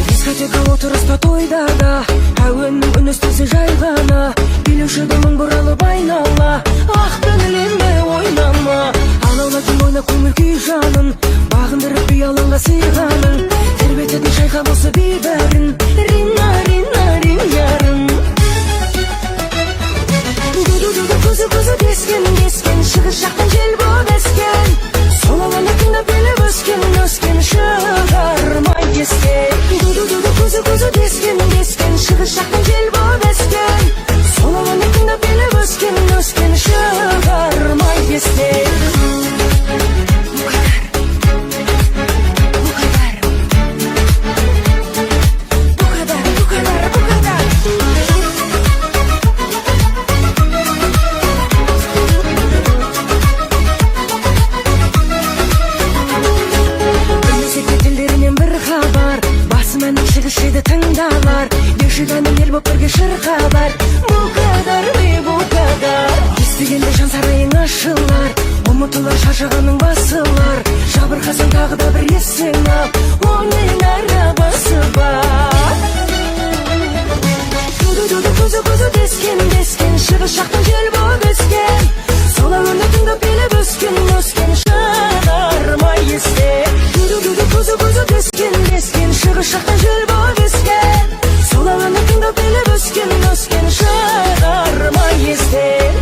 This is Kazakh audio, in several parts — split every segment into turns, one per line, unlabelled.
Дискотека отырыста, тойда әуеннің үні естілсе, жай ғана билеушіде мың бұралып айнала. Ақ көңіліме ойнама, алаулайтын ойна көңіл күй жанын бағындырып, би алаңға сыйғаның тербететін шайқап осы би бәрін. Рина, Рина, Рин ярым. Ду-ду-ду, көзі, көзі дескен, дескен, шығыс жақтан жел боп ескен. Сол әуенді тыңдап билеп өскен, өскен, шығармай естен. Ду-ду-ду, көзі, көзі дескен, дескен, шығыс жақтан жел боп ескен. Сол әуенді тыңдап билеп өскен, өскен, шығармай естен. Bu kadar, bu kadar, bu kadar, bu kadar, bu kadar. Білмесек те тілдерінен бір хабар, басым әннің шығыс еді тыңдалар. Деуші әнін ел боп бірге шырқалар. Bu kadar, bu kadar. Естігенде жан сарайың ашылар, ұмытылар шаршағаның басылар. Жабырқасаң тағы да бір есің ал, оның арабасы бар. Ду-ду-ду, көзі, көзі дескен, дескен, шығыс жақтан жел боп ескен. Сол әуенді тыңдап билеп өскен, өскен, шығармай естен. Ду-ду-ду, көзі, көзі дескен, дескен, шығыс жақтан жел боп ескен. Сол әуенді тыңдап билеп өскен, өскен, шығармай естен.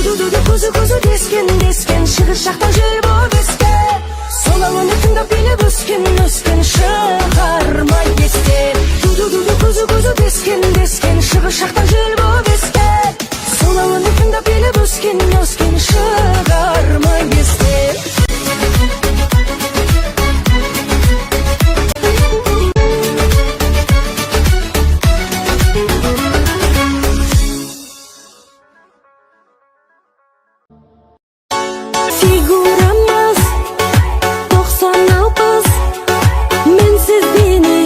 Ду-ду-ду, көзі, көзі дескен, дескен, шығыс жақтан жел боп ескен. Сол әуенді тыңдап билеп өскен, өскен, шығармай естен. Ду-ду-ду, көзі, көзі дескен, дескен, шығыс жақтан жел боп ескен. Сол әуенді тыңдап билеп өскен, өскен, шығармай естен.
Фигурамыз 90-60, мінсіз дене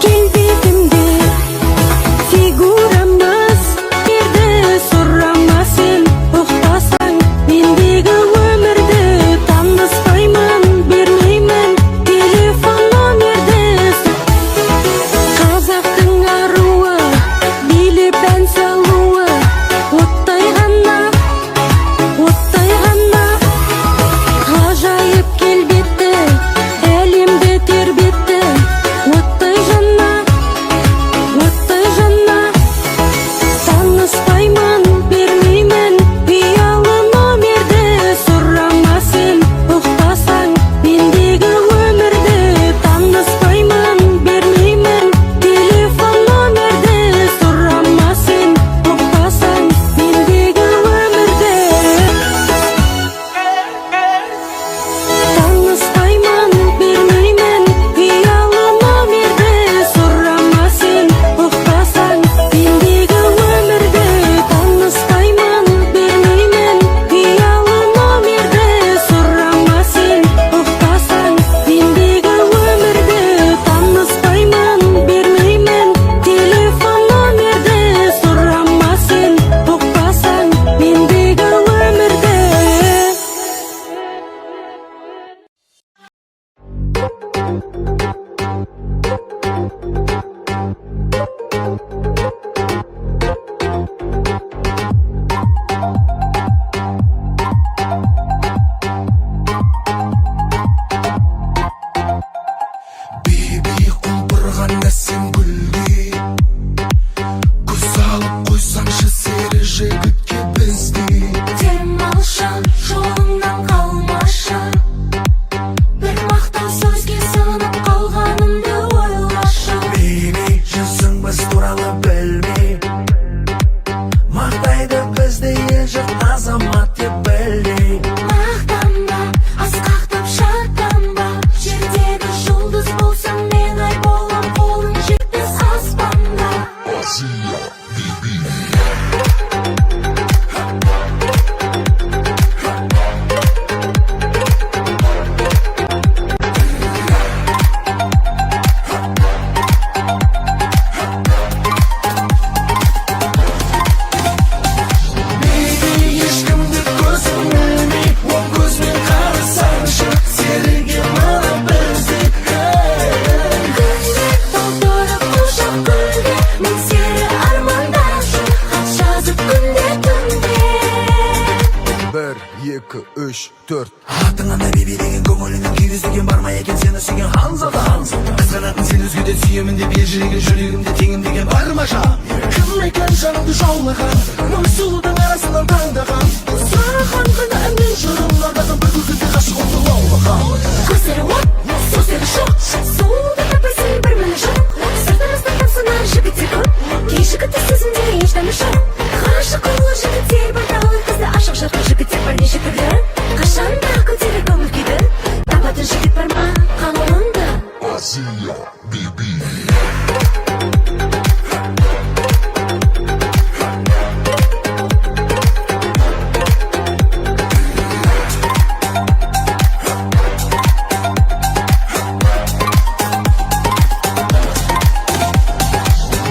келбетімде. Фигурамыз. 4.
Атыңа Биби деген, көңіліңнен күй іздеген бар ма екен сені сүйген ханзада? Қызғанатын сен өзгеден, сүйемін деп ержүреген, жүрегімде теңім деген бар ма жан? Кім екен жаныңды жаулаған, мың сұлудың арасынан таңдаған, саған ғана әнмен жырын арнаған, бір көзінде ғашық отты лаулаған?
Көздері от, сөздері жоқ, сұлуды таппайсың бір міні жоқ. Сыртымызда тамсанар жігіттер көп, кей жігітті сезімде еш дәмі жоқ. Ғашық қылған жігіттер бар талай, қызды ашық жарқын жігіттер бар неше түрлі. Қашан да көтерер көңіл күйді, табатын жігіт бар ма қалауыңды?
Азия Биби.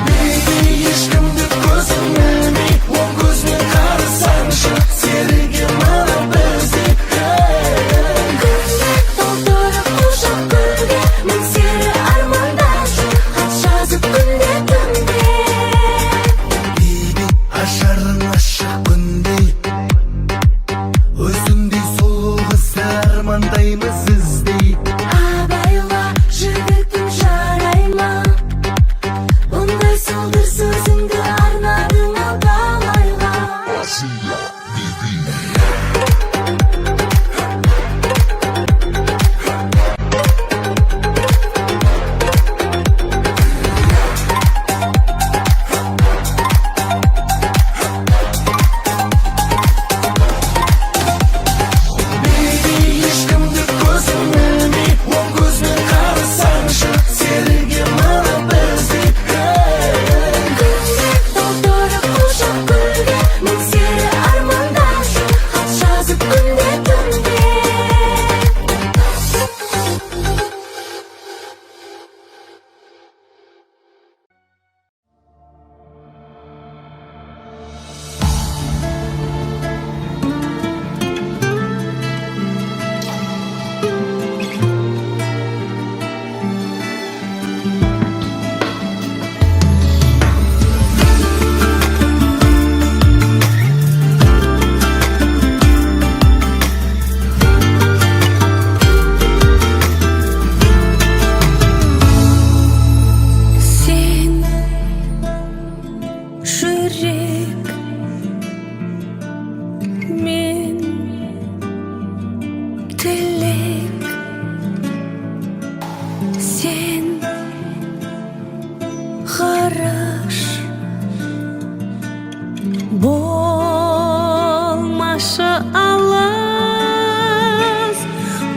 Биби, ешкімді көзім ілмей, оң көзбен қарасаңшы, серіге мына біздей.
Күндік толтырып құшақ гүлге, мың сері армандашы, хат жазып күнде, түнде.
Биби, ажарың ашық күндей, өзіңдей сұлу қызды армандаймыз іздей.
Абайла, жігітім, жарай ма? Бұндай сылдыр сөзіңді арнадың ау талайға.
Азия Биби.
Биби, ешкімді көзім ілмей, оң көзбен қарасаңшы, серіге мына біздей.
Күндік толтырып құшақ гүлге, мың сері армандашы, хат жазып күнде, түнде.
Сен жүрек, мен тілек, сен ғарыш, болмашы алыс,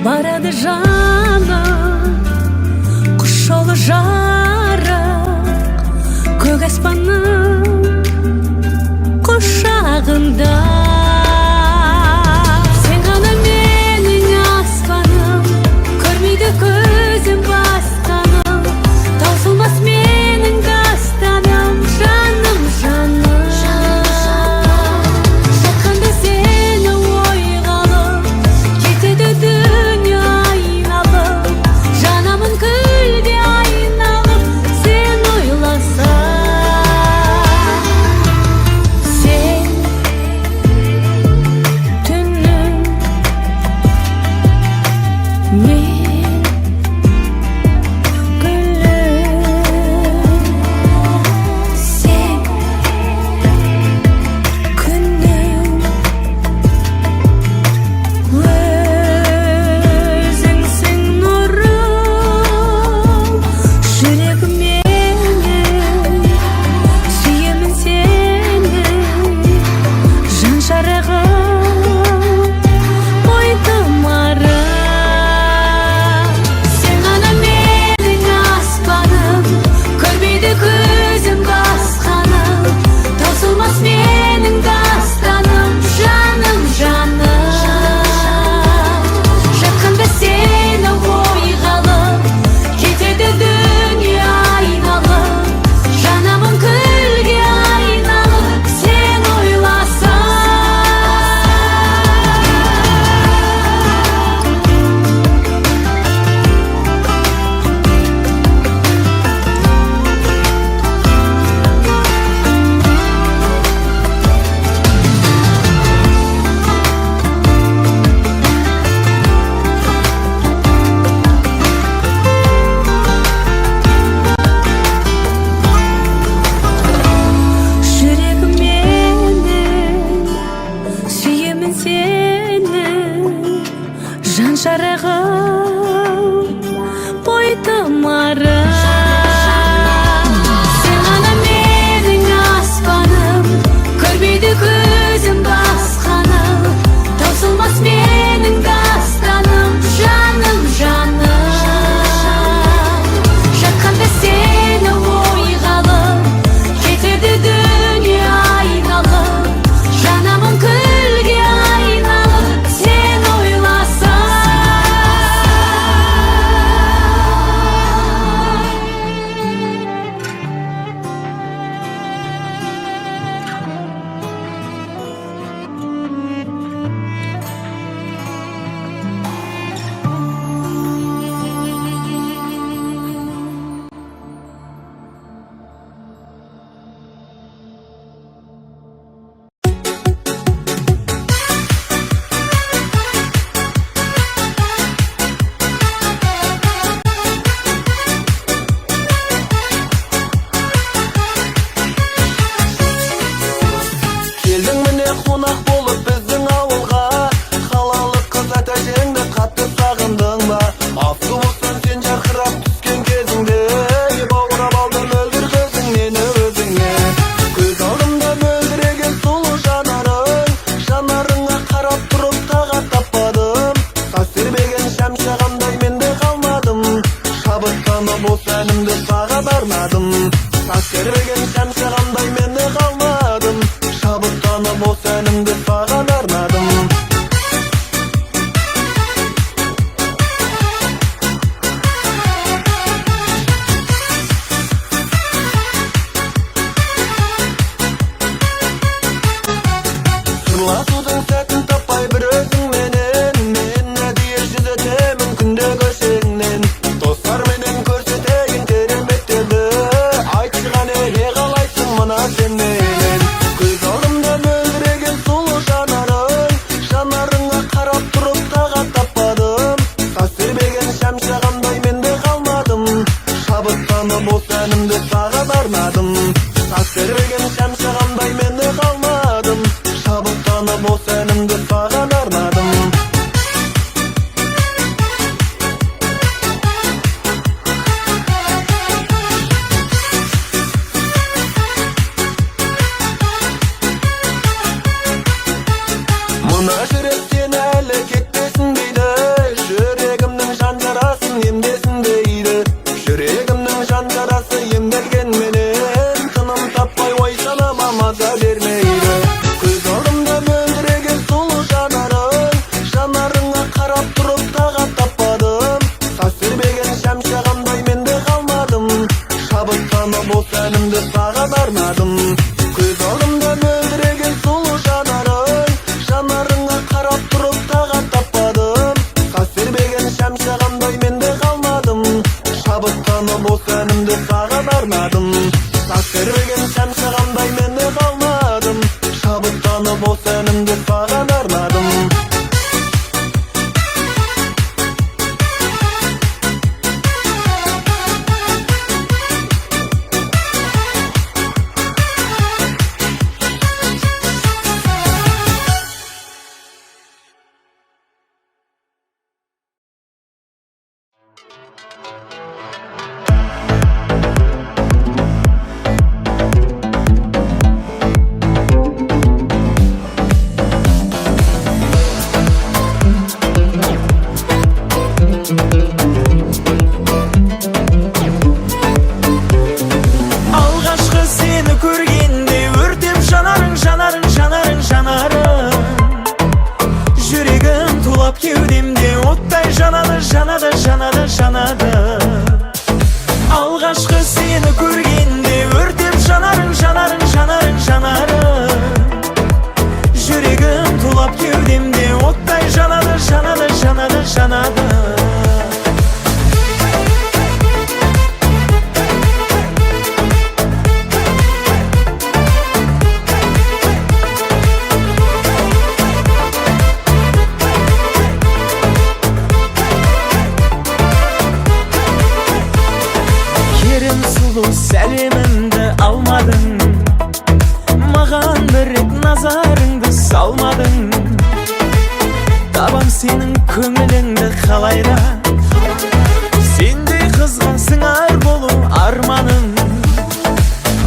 барады жаным, құс жолы жарық көк аспанның құшағында. Сен ғана менің аспаным, көрмейді көзім басқаны, таусылмас менің дастаным, жаным, жаным. Жатқанда сені ойға алып, кетеді дүние айналып, жанамын күлге айналып, сен ойласаң. Сен түнім, мен гүлім, сен күнім, өзіңсің нұрым, жүрегім менің, сүйемін сені, жан жарығым, ой, тұмарым. Жан жарығым, бойтұмарым. Сен ғана менің аспаным, көрмейді көзім басқаны. Таусылмас менің дастаным, жаным, жаным. Жатқанда сені ойға алып, кетеді дүние айналып. Жанамын күлге айналып, сен ойласаң.
Келдің, міне, қонақ болып біздің ауылға. Қалалық қыз, ата әжеңді қатты сағындың ба? Автобустан сен жарқырап түскен кезіңде, баурап алды мөлдір көзің мені өзіңе. Көз алдымда мөлдіреген сұлу жанарың, жанарыңа қарап тұрып тағат таппадым. Саз тербеген шәмші мен де қалмадым, шабыттанып осы әнімді саған арнадым. Саз тербеген шәмші мен де қалмадым, шабыттанып осы әнімді саған арнадым. Сырласудың сәтін таппай бір өзіңменен, мен әдейі жүзетемін күнде көшеңнен. Достарменен көрсетейін кереметтерді, айтшы, қане, не қалайсың мына сен менен? Көз алдымда мөлдіреген сұлу жанарың, жанарыңа қарап тұрып тағат таппадым. Саз тербеген шәмші мен де қалмадым, шабыттанып осы әнімді саған арнадым. Саз тербеген шәмші мен де қалмадым, шабыттанып осы әнімді саған арнадым. Мына жүрек сені әлі кетпесін дейді, жүрегімнің жан жарасын емдесін дейді. Жүрегімнің жан жарасы емделгенменен, тыным таппай ой санама маза бермейді. Көз алдымда мөлдіреген сұлу жанарың, жанарыңа қарап тұрып тағат таппадым. Саз тербеген шәмші мен де қалмадым, шабыттанып осы әнімді саған арнадым. Көз алдымда мөлдіреген сұлу жанарың, жанарыңа қарап тұрып тағат таппадым. Саз тербеген шәмші мен де қалмадым, шабыттанып осы әнімді саған арнадым. Саз тербеген шәмші мен де қалмадым, шабыттанып осы әнімді саған арнадым.
Алғашқы сені көргенде өртеп жанарың, жанарың, жанарың, жанарың. Жүрегім тулап кеудемде оттай жанады, жанады, жанады, жанады. Алғашқы сені көргенде өртеп жанарың, жанарың, жанарың, жанарың. Жүрегім тулап кеудемде оттай жанады, жанады, жанады, жанады. Керім сұлу, сәлемімді алмадың, маған бір рет назарыңды салмадың. Табам сенің көңілің. қалайда. Сендей қызға сыңар болу арманым.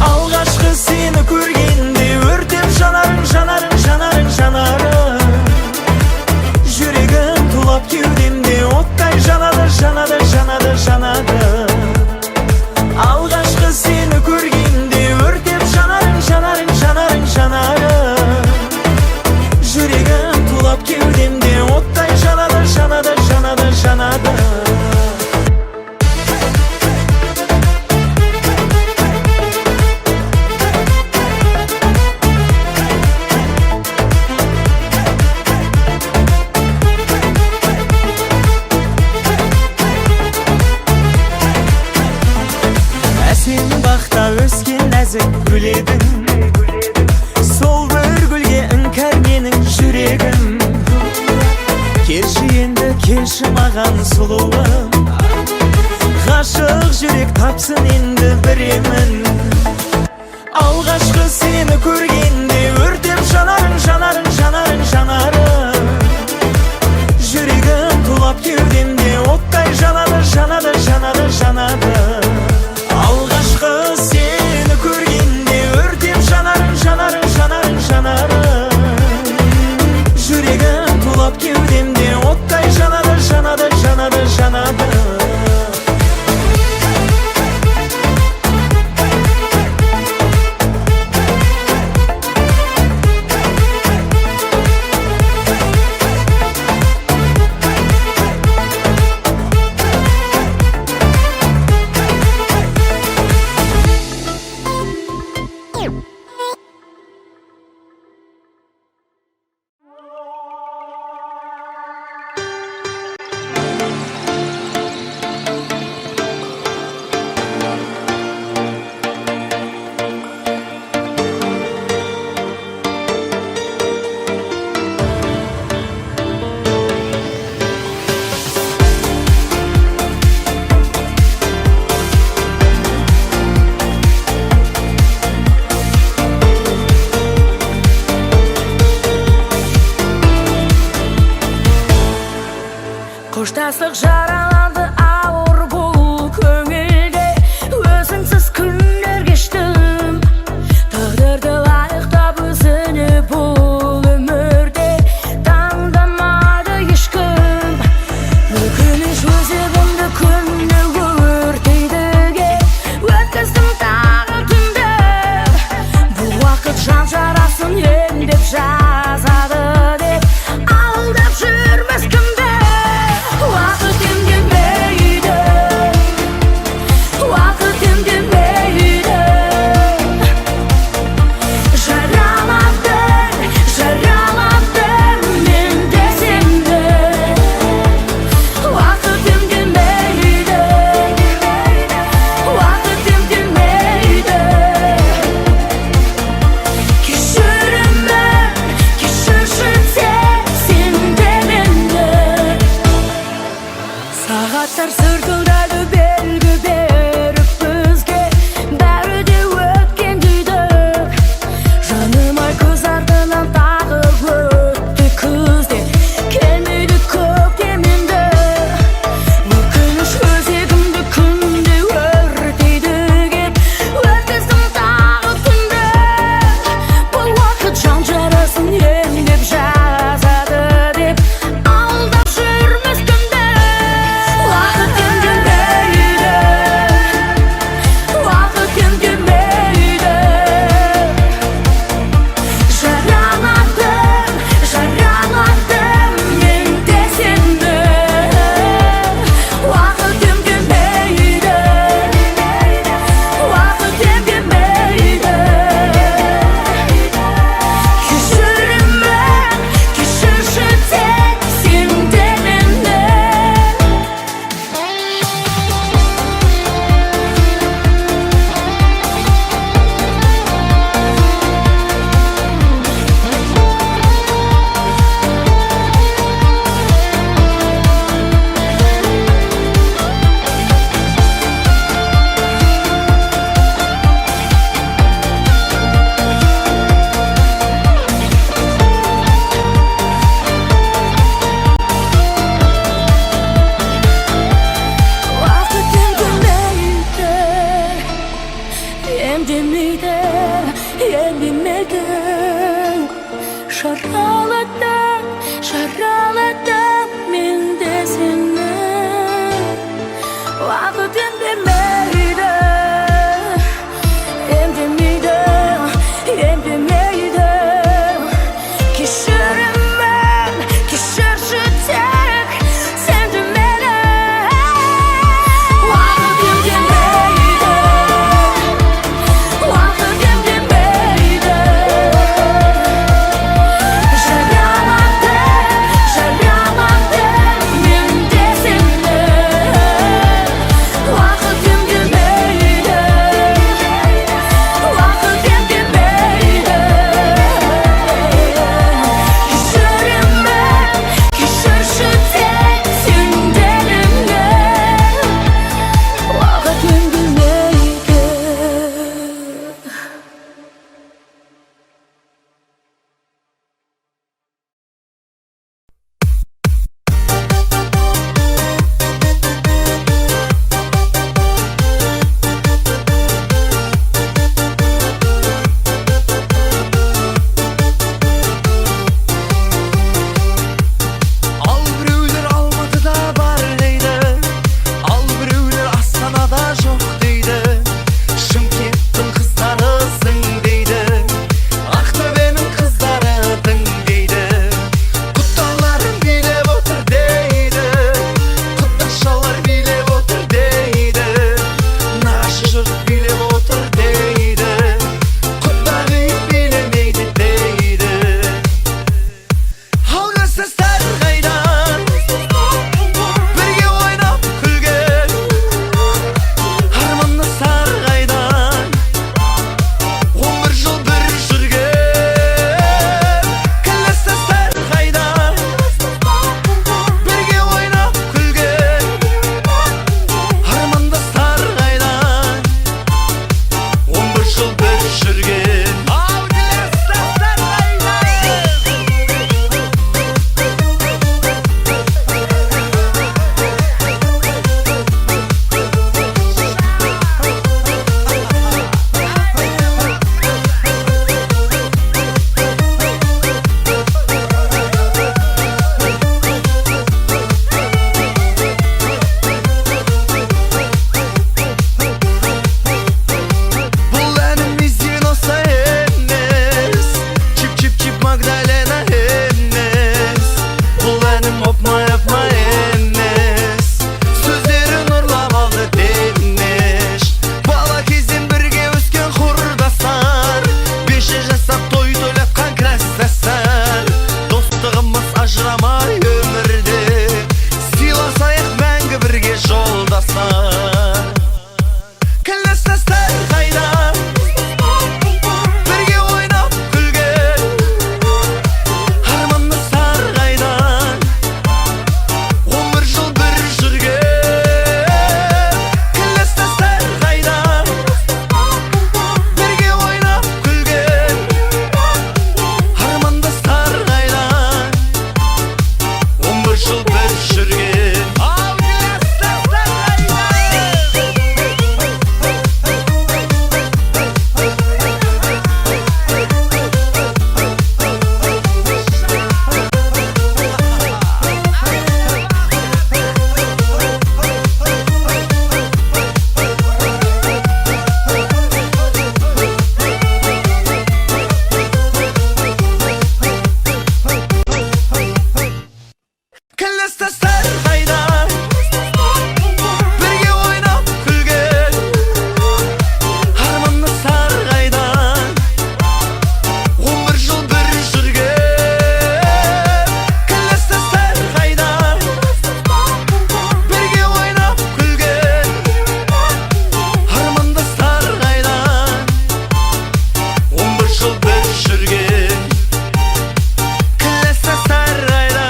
Алғашқы сені көргенде өртеп жанарың, жанарың, жанарың, жанарың. Жүрегім тулап кеудемде оттай жанады, жанады, жанады, жанады. Алғашқы сені көргенде өртеп жанарың, жанарың, жанарың, жанарың. Жүрегім тулап кеудемде оттай жанады, жанады, жанады, жанады. Әсем бақта өскен нәзік гүл едің, сол бір гүлге іңкәр менің жүрегім. Келші енді, келші маған сұлуым, ғашық жүрек тапсын енді бір емін. Алғашқы сені көргенде өртеп жанарың, жанарың, жанарың, жанарың. Жүрегім тулап кеудемде оттай жанады, жанады, жанады, жанады. Алғашқы сені көргенде өртеп жанарың, жанарың, жанарың, жанарың. Жүрегім тулап кеудемде оттай жанады, жанады, жанады, жанады.
Қоштастық жаралады ауыр бұл көңілде, өзіңсіз күндер кештім. Тағдырды лайықтап өзіне бұл өмірде таңдамады ешкім. Өкініш өзегімді күнде өртейді кеп, өткіздім тағы түнді. Бұл уақыт жан жарасын емдеп жазады деп алдап жүрмес кімді. Уақыт емдемейді, уақыт емдемейді. Жараладың, жараладың мен де сені. Уақыт емдемейді, уақыт емдемейді. Кешіремін, кешірші тек сен де мені. Сағаттар сырқылдады белгі беріп бізге, бәрі де өткен дейді. Жаным ай, көз артынан тағы өтті күз де, келмейді көктем енді. Өкініш өзегімді күнде өртейді кеп, өткіздім тағы түнді. Бұл уақыт жан жарасын емдеп жазады деп алдап жүрмес кімді. Уақыт емдемейді,
жолдастар. Класстастар қайда, бірге ойнап күлген армандастар қайда, 11 жыл бір жүрген. Класстастар қайда, бірге ойнап күлген армандастар қайда, 11 жыл бір жүрген. Ал класстастар қайда? Класстастар қайда, бірге ойнап күлген армандастар қайда, 11 жыл бір жүрген. Класстастар қайда, бірге ойнап күлген армандастар қайда, 11 жыл бір жүрген. Класстастар қайда,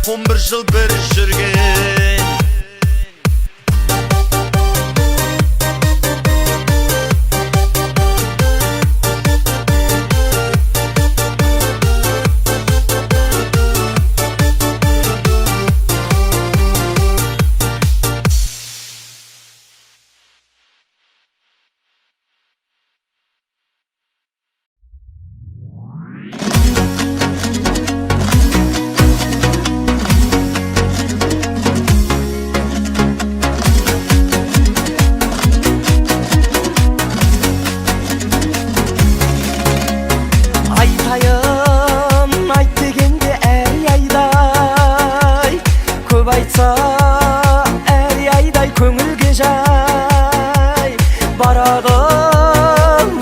11 жыл бір жүрген.
Айтайын, айт дегенде әй айдай, көп айтса әй айдай көңілге жай барады,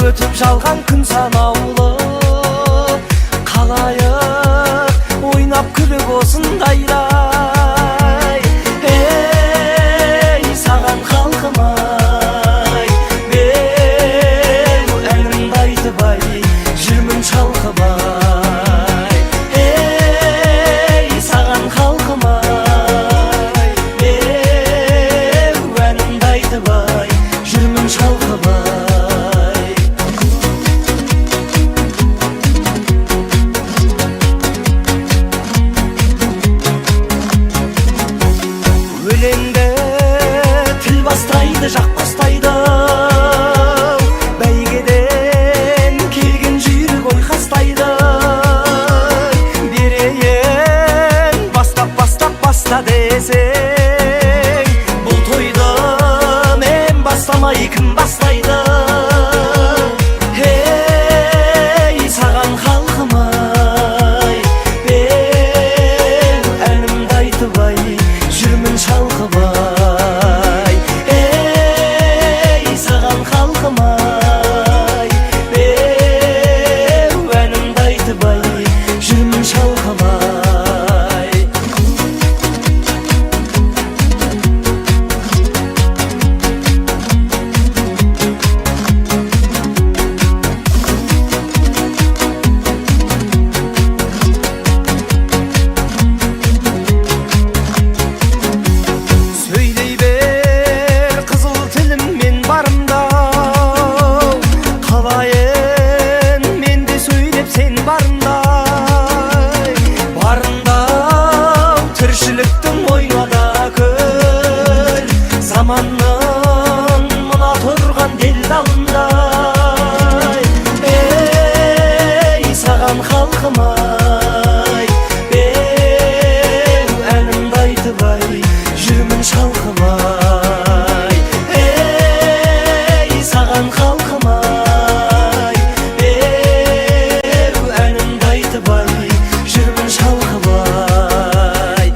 өтіп жалған күн санаулы. Қалайық ойнап күліп осындайдай. Ей, саған халқым ай, беу әнімді айтып ай жүрмін шалқып ай. Ей, саған халқым ай, беу әнімді айтып ай жүрмін шалқып ай. Өлеңді тіл бастайды, жақ қостайды, бәйгеден келген жүйрік ойқастайды. Берейін бастап, бастап, баста десең, бұл тойды мен бастамай кім бастайды? Ей, саған халқым ай, беу әнімді айтып ай жүрмін шалқып ай. Ей, саған халқым ай, беу әнімді айтып ай жүрмін шалқып ай. Сөйлей бер қызыл тілім, мен барымда қалайын, мен де сөйлеп сен барында барында. Тіршіліктің ойнада күл, заманның мына тұрған делдалында. Ей, саған халқым ай, беу әнімді айтып ай жүрмін шалқып ай. Ей, саған халқым ай, беу әнімді айтып ай жүрмін шалқып ай.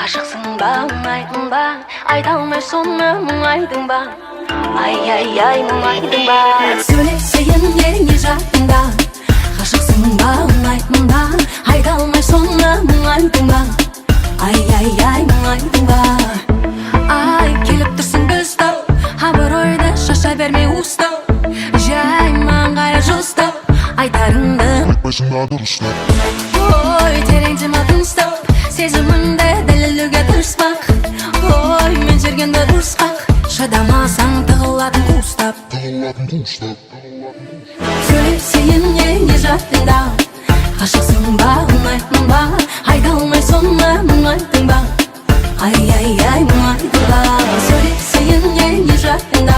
Ғашықсың ба, ұнайтын ба? Айта алмай соны мұңайдың ба? Ай, ай, ай, мұңайдың ба? Сөйлесейін, не жайында? Ғашықсың ба, ұнайтын ба? Айта алмай соны мұңайдың ба? Ай, ай, ай, мұңайдың ба? Ай, келіп тұрсың ұстап, абыройды шаша бермей уыстап, жай маңғая жылыстап, айтарыңды
Айтпайсың да дұрыстап.
Ой, терең дем тыныстап, сезіміңді дәлелдеуге тырыспақ. Ой, мен жүргенде ұрысқақ, шыдамасаң, тығылатын қуыстап.
Тығылатын қуыстап.
Сөйлесейін, не жайында? Ғашықсың ба, ұнайтын ба? Айта алмай соны мұңайдың ба? Ай, ай, ай, мұңайдың ба? Сөйлесейін, не жайында?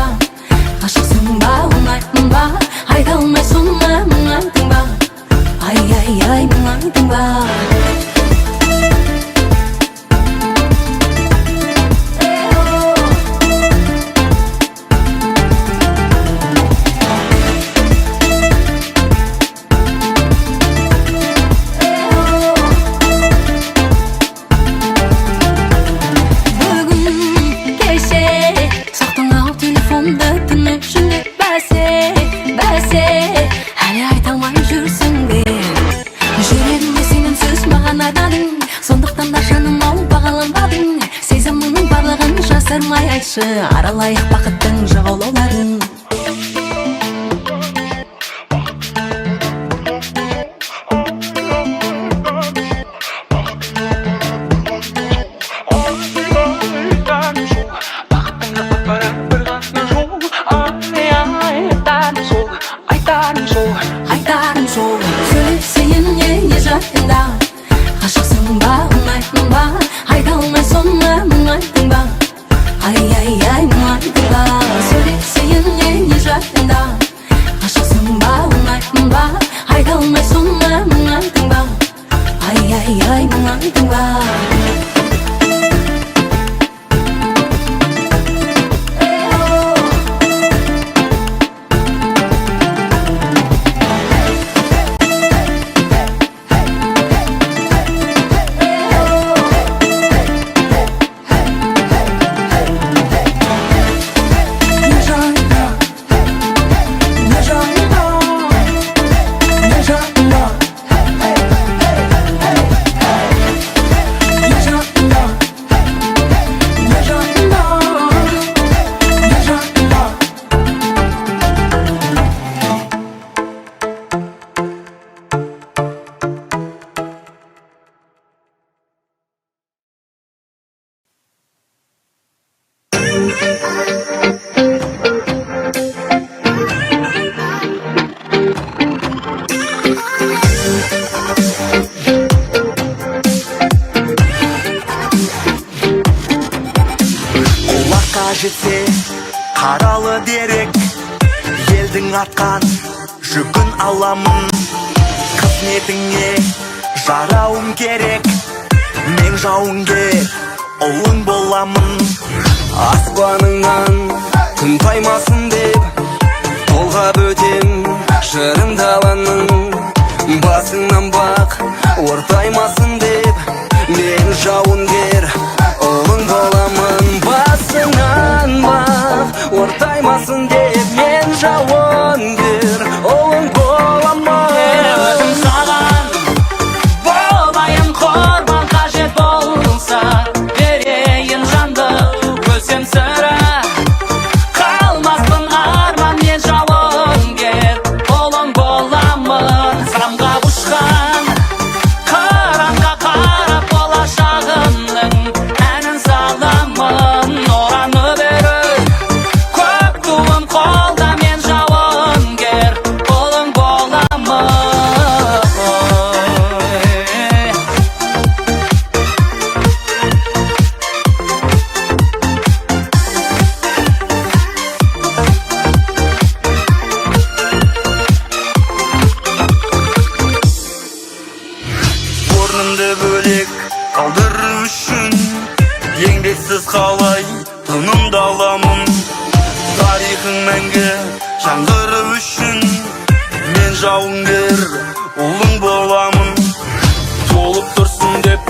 Ғашықсың ба, ұнайтын ба? Айта алмай соны мұңайдың ба? Ай, ай, ай, мұңайдың ба? Бүгін, кеше соқтың ау телефонды түн ішінде. Бәсе, бәсе, әлі айта алмай жүрсің бе? Жүрегімде сенің сөз маған арнадың, сондықтан да, жаным ау, бағаланбадың. Сезіміңнің барлығын жасырмай айтшы, аралайық бақыттың жағалауларын.
Бақытыңа апарар бір ғана жол. Ай, ай, айтарым сол, айтарым сол.
Айтарым сол. Сөйлесейін, не жайында? Ғашықсың ба, ұнайтын ба? Айта алмай соны мұңайдың ба? Ай, ай, ай, мұңайдың ба? Сөйлесейін, не жайында? Ғашықсың ба, ұнайтын ба? Айта алмай соны мұңайдың ба? Ай, ай, ай, мұңайдың ба?
Не жайында, не жайында, не жайында, не жайында, не жайында, не жайында.
Құлаққа жетсе қаралы дерек, елдің артқан жүгін аламын. Қызметіңе жарауым керек, мен жауынгер ұлың боламын.
Аспаныңнан күн таймасын деп, толғап өтем жырын даланың. Басыңнан бақ ортаймасын деп, мен жауынгер ұлың боламын. Басыңнан бақ ортаймасын деп, мен жауынгер ұлың боламын.
Өзім саған болайын құрбан, қажет болса, берейін жанды, өлсем, сірә, қалмаспын арман. Мен жауынгер ұлың боламын. Самғап ұшқан қыранға қарап, болашағымның әнін саламын. Ұраны беріп, көк туым қолда, мен жауынгер ұлың боламын.
Орнымды бөлек қалдыру үшін, еңбексіз қалай тынымды аламын? Тарихың мәңгі жаңғыру үшін, мен жауынгер ұлың боламын.
Толып тұрсын деп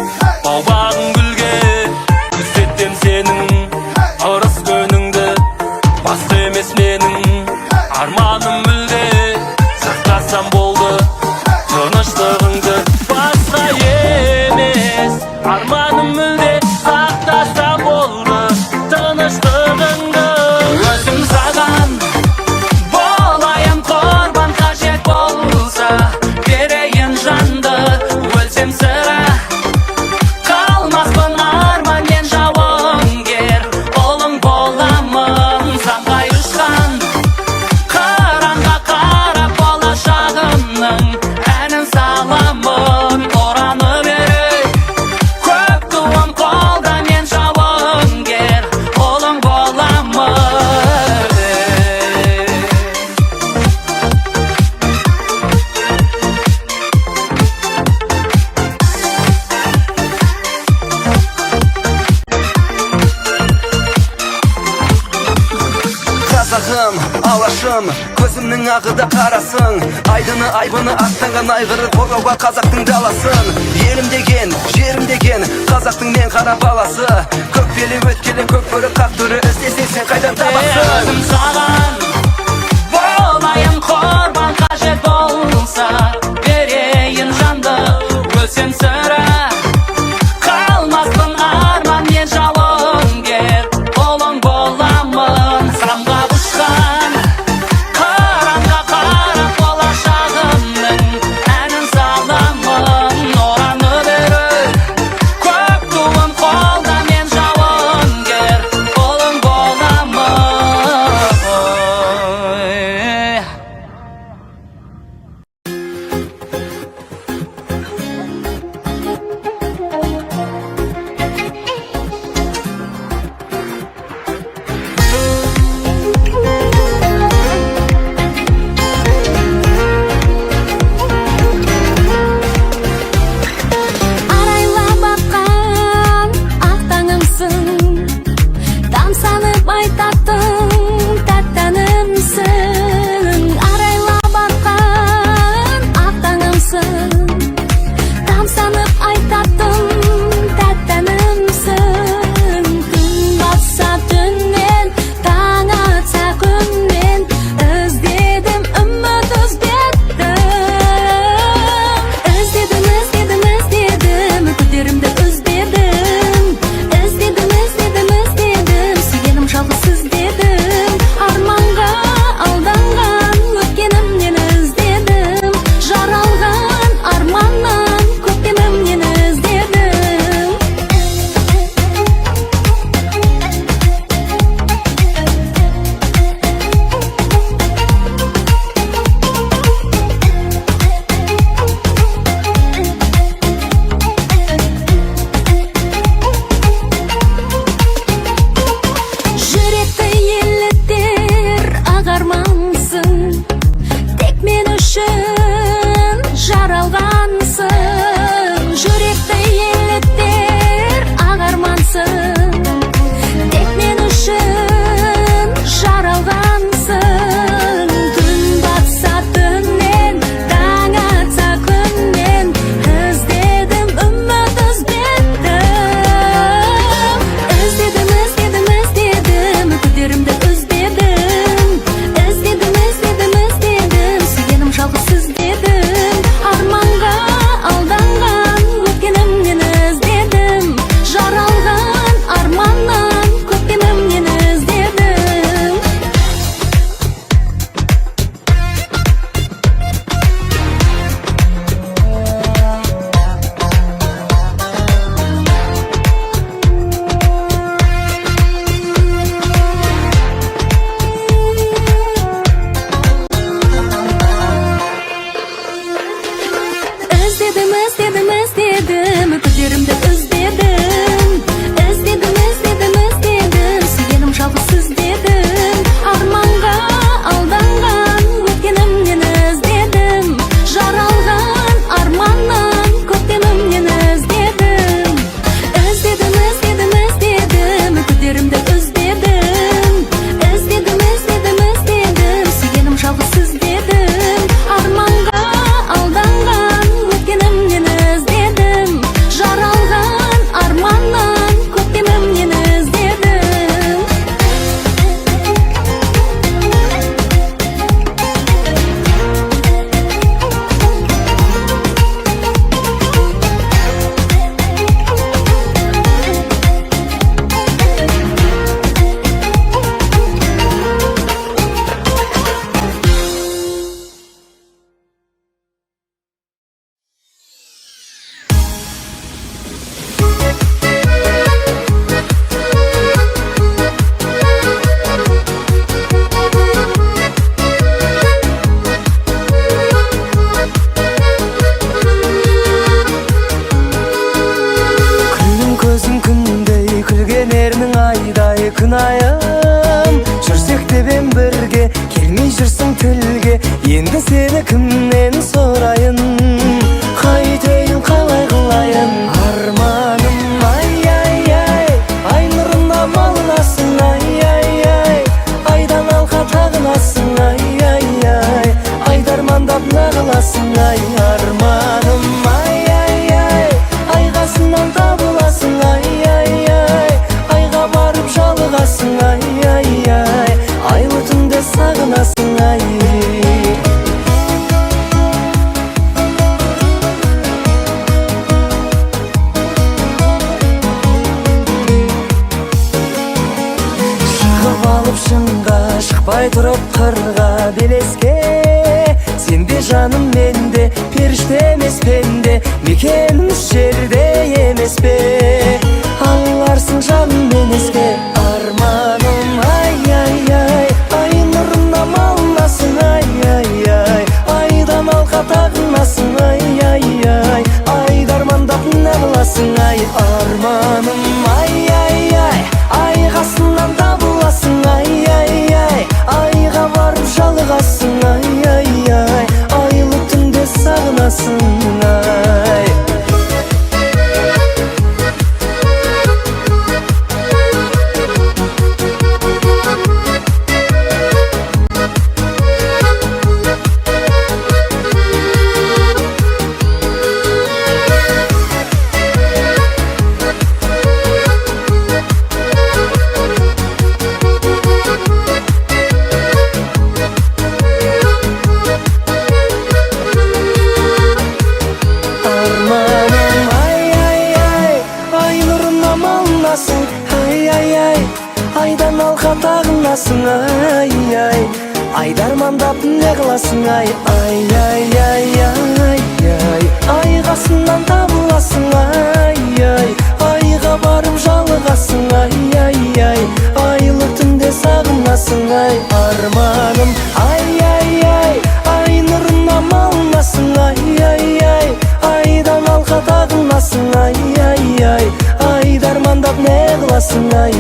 бау бағың гүлге.
Қазағым, алашым, көзімнің ағы да қарасың. Айдыны, айбыны, аттанған айғыры, қорғауға қазақтың даласын. Елім деген, жерім деген, қазақтың мен қара баласы. Көкпелі өткелі, көк бөрі, қақ төрі, іздесең сен қайдан табасың?
Өзім саған болайын құрбан, қажет болса берейін жанды. Өлсем, сірә, қалмаспын арман. Мен жауынгер ұлың боламын. Самғап ұшқан қыранға қарап, болашағымның әнін саламын. Ұраны беріп, көк туым қолда, мен жауынгер ұлың боламын.
Арайлап атқан ақ таңымсың, тамсанып айтатын тәтті әнімсің. Арайлап атқан ақ таңымсың, тамсанып айтатын тәтті әнімсің. Күн батса түннен, таң атса күннен, іздедім, үміт үзбедім. Іздедім, іздедім, іздедім, күдерімді үзбедім. Іздедім, іздедім, іздедім, сүйгенім жалғыз іздедім. Арманға алданған өткенімнен іздедім, жаралған арманнан көктемімнен іздедім. Жүректі елітер ақ армансың, тек мен үшін жаралғансың. Жүректі елітер ақ армансың, тек мен үшін жаралғансың. Күн батса түннен, таң атса күннен, іздедім, үміт үзбедім. Іздедім, іздедім, іздедім, күдерімді үзбедім. Іздедім, іздедім, іздедім, сүйгенім жалғыз іздедім. Арманға алданған өткенімнен іздедім, жаралған арманнан көктемімнен іздедім. Іздедім, іздедім, іздедім, күдерімді үзбедім. Іздедім, іздедім, іздедім, сүйгенім жалғыз іздедім. Арманға алданған өткенімнен іздедім, жаралған арманнан көктемімнен іздедім. Іздедім, іздедім, іздедім, күдерімді үзбедім. Іздедім, іздедім, іздедім, сүйгенім жалғыз іздедім. Арманға алданған өткенімнен іздедім, жаралған арманнан көктемімнен іздедім.
Күлдің көзің күндей, күлген ернің айдай, күн айым. Жүрсек те бен бірге, келмей жүрсің тілге. Енді сені кімнен сұрайын? Қайтейін, қалай қылайын? Арманым, ай, ай, ай, ай нұрына малынасың, ай, ай, ай. Айдан алқа.
Алып шыңға, шықпай тұрып қырға, белеске. Сен де жаным, мен де періште емес пенде. Мекеніміз жерде емес пе? Аларсың жаным мен еске. Арманым, ай, ай, ай, ай нұрына малынасың, ай, ай, ай, айдан алқа тағынасың, ай, ай, ай, айды армандап не қыласың, ай? Арманым, ай, ай, ай, ай қасынан табыласың, ай, ай, ай, айға барып жалығасың, ай, ай, ай, айлы түнде сағынасың, ай. Арманым, ай, ай, ай, ай нұрына малынасың, ай, ай, ай, айдан алқа тағынасың, ай, ай, айды армандап не қыласың, ай? Ай, ай, ай, ай, ай, ай қасынан табыласың, ай, ай, айға барып жалығасың, ай, ай, ай, айлы түнде сағынасың, ай. Арманым, ай, ай, ай, ай нұрына малынасың, ай, ай, ай, айдан алқа тағынасың, ай, ай, ай, айды армандап не қыласың, ай?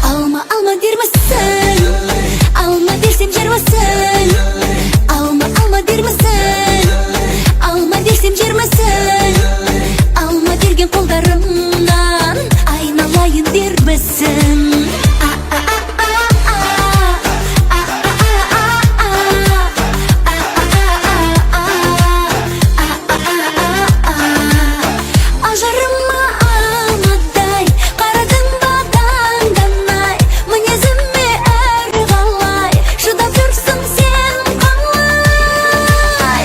Алма, алма дермісің? Алма десем жермісің? Алма, алма дермісің? Алма десем жермісің? Алма берген қолдарымнан айналайын дермісің? А, а, а, а, а, а, а, а, а, а, а, а. Ажарыма алмадай қарадың ба, таңданай, мінезіме әр қалай шыдап жүрсің сен, қалай?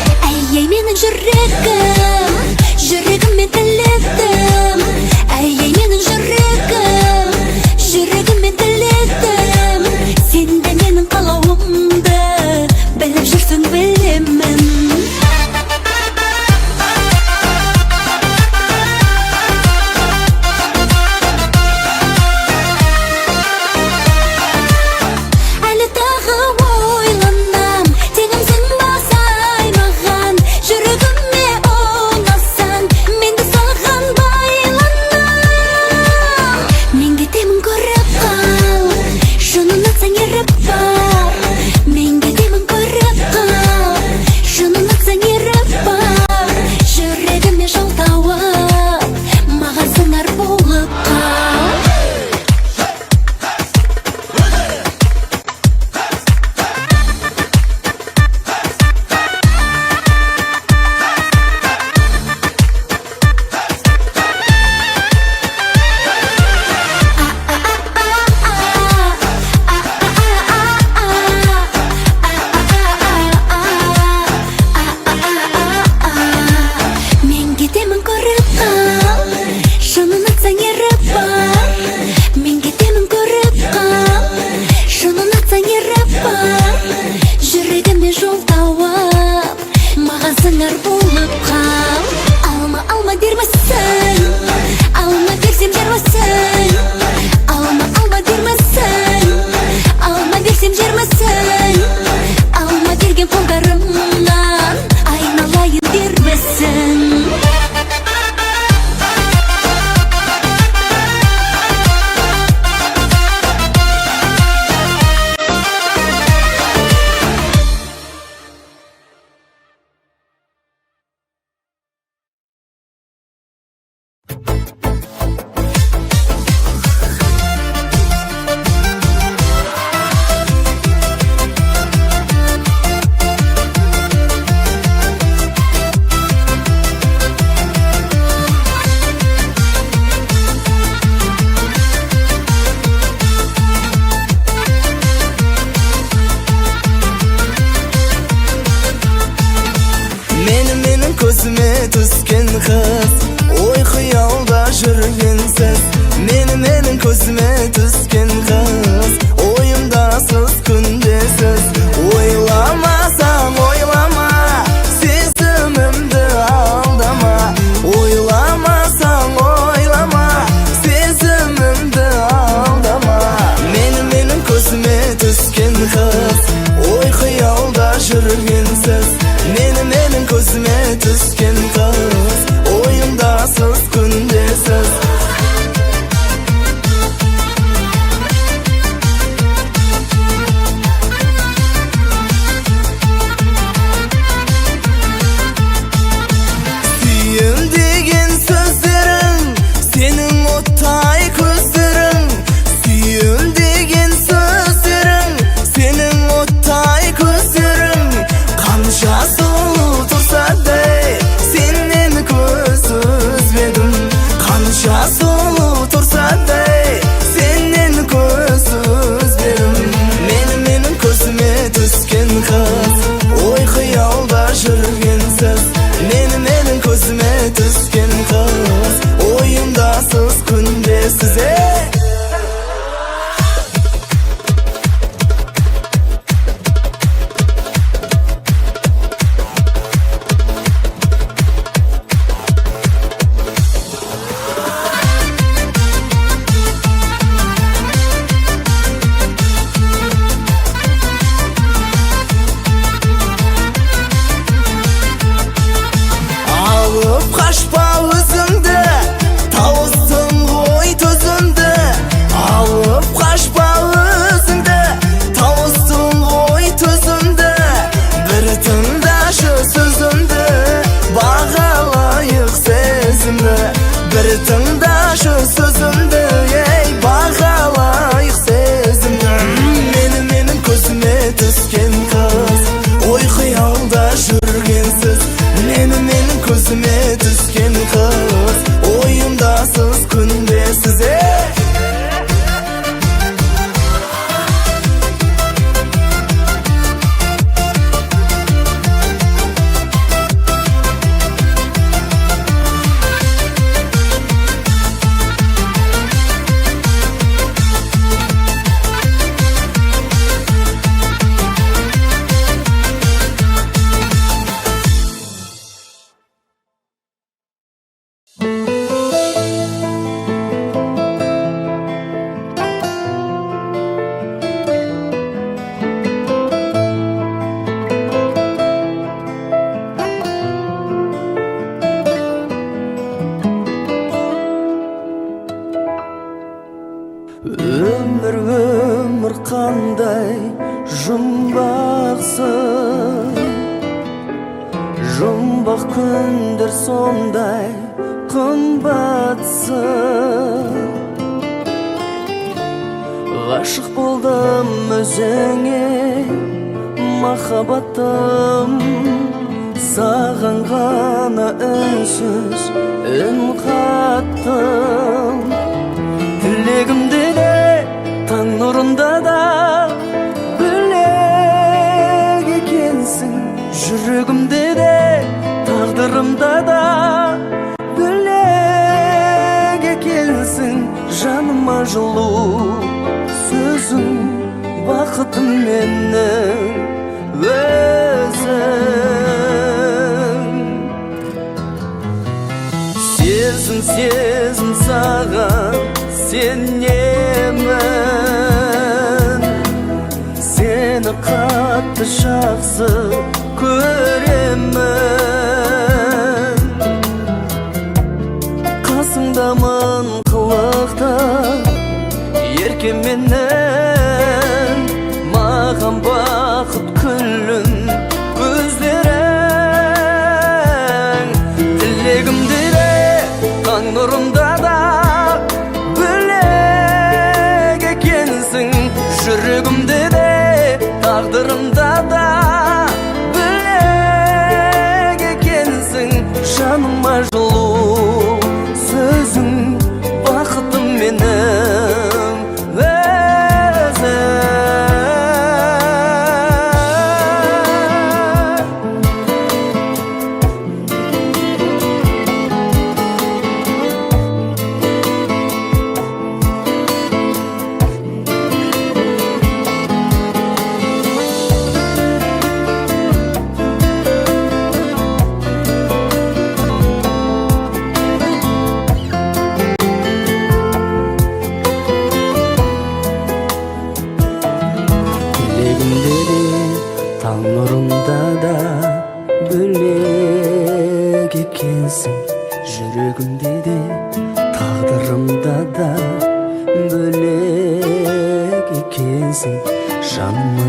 Көзіме түскен қыз, ой қиялда жүргенсіз. Мені, менің көзіме түскен қыз, ойымдасыз, күндесіз. Ойламасаң, ойлама, сезімімді алдама. Ойламасаң, ойлама, сезімімді алдама. Мені, менің көзіме түскен қыз, ой қиялда жүргенсіз. Мені, менің көзіме түскен қыз, ойымдасыз, күндесіз. Сүйем деген сөздерің, сенің оттай көздерің. Сүйем деген сөздерің, сенің оттай көздерің. Қанша сұлу тұрса да, сенен көз үзбедім. Қанша сұлу тұрса да, сенен көз үзбедім. Мені, менің көзіме түскен қыз, ой қиялда жүргенсіз. Мені, менің көзіме түскен қыз, ойымдасыз, күндесіз. Ей! Алып қашпа өзіңді, тауыстың ғой төзімді. Алып қашпа өзіңді, тауыстың ғой төзімді. Бір тыңдашы сөзімді, бағалайық сезімді. Бір тыңдашы сөзімді, ей, бағалайық сезімді. Мені, менің көзіме түскен қыз, ой қиялда жүргенсіз. Мені, менің көзіме түскен қыз, ойымдасыз, күндесіз. Ей!
Өмір, өмір қандай жұмбақсың, жұмбақ күндер сондай қымбатсың. Ғашық болдым өзіңе, махаббатым, саған ғана үнсіз үн қаттым. Тілегімде де, таң нұрында да бөлек екенсің. Жүрегімде де, тағдырымда да бөлек екенсің. Жаныма жылу сөзің, бақытым менің өзің. Сезім, сезім, саған сенемін. Сені қатты жақсы көремін. Қасыңдамын қылықты еркем менің, маған бақыт күлін көздерің. Тілегімде де, таң нұрында да бөлек екенсің. Жүрегімде де, тағдырымда да бөлек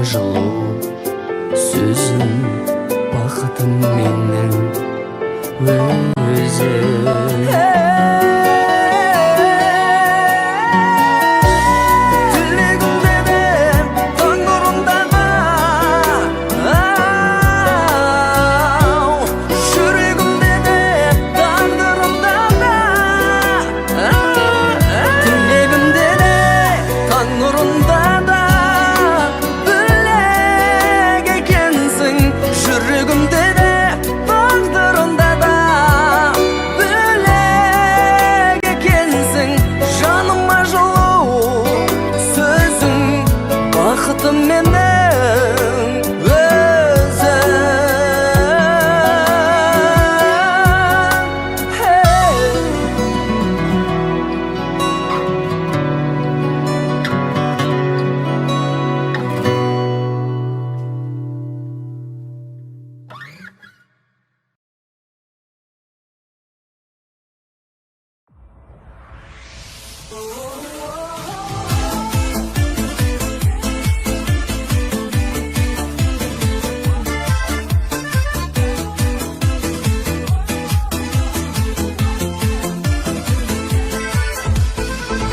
жылу сөзің, бақытым менің өзің.
Тілегімде де, таң нұрында да, ау, жүрегімде де, тағдырымда да. Тілегімде де, таң нұрында да бөлек екенсің. Жүрегімде де, тағдырымда да бөлек екенсің. Жаныма жылу сөзің, бақытым менің өзің. Hey.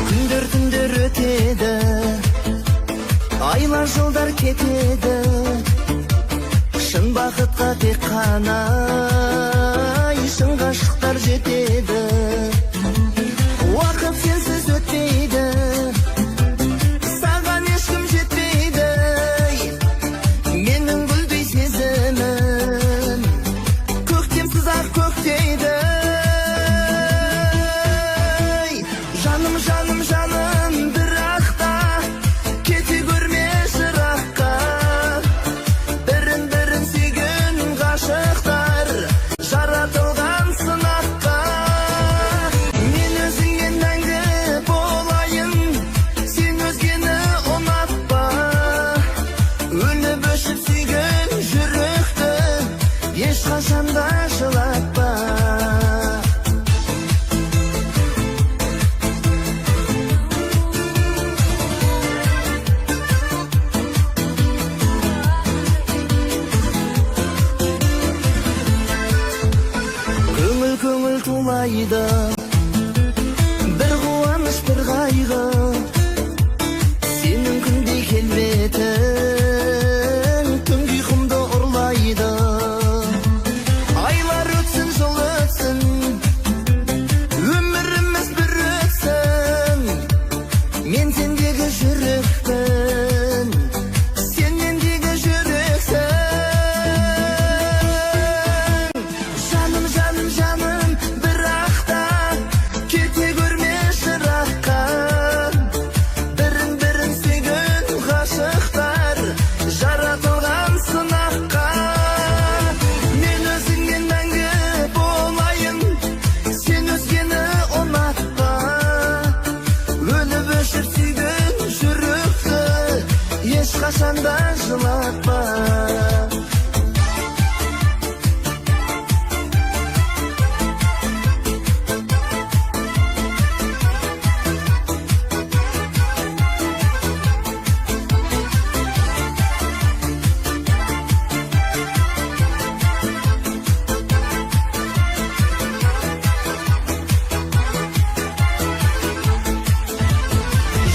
Күндер, түндер өтеді, айлар, жылдар кетеді. Шын бақытқа тек қана шын ғашықтар жетеді. Уақыт сенсіз өтпейді, саған ешкім жетпейді. Менің гүлдей сезімім көктемсіз ақ көктейді. Жаным, жаным, жаным, бірақ та кете көрме жыраққа. Бірін бірін сүйген ғашықтар жаратылған сынаққа. Мен өзіңе мәңгі болайын, сен өзгені ұнатпа. Өліп өшіп сүйген жүректі ешқашан да жылатпа. Көңіл, көңіл тулайды, бір қуаныш, бір қайғы. Сенің күндей келбетің түнгі ұйқымды ұрлайды. Айлар өтсін, жыл өтсін, өміріміз бір өтсін. Мен сендегі жүрекпін, сен мендегі жүрексің. Жаным, жаным, жаным, бірақ та кете көрме жыраққа. Бірін бірін сүйген ғашықтар жаратылған сынаққа. Мен өзіңмен мәңгі болайын, сен өзгені ұнатпа. Өліп өшіп сүйген жүректі ешқашан да жылатпа.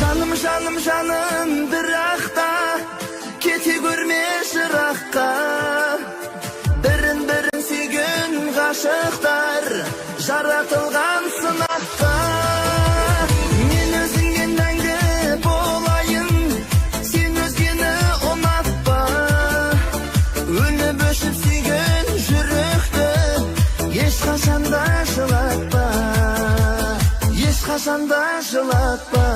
Жаным, жаным, жаным, бірақ та кете көрме жыраққа. Бірін бірін сүйген ғашықтар жаратылған сынаққа. Мен өзіңе мәңгі болайын, сен өзгені ұнатпа. Өліп өшіп сүйген жүректі ешқашан да жылатпа. Ешқашан да жылатпа.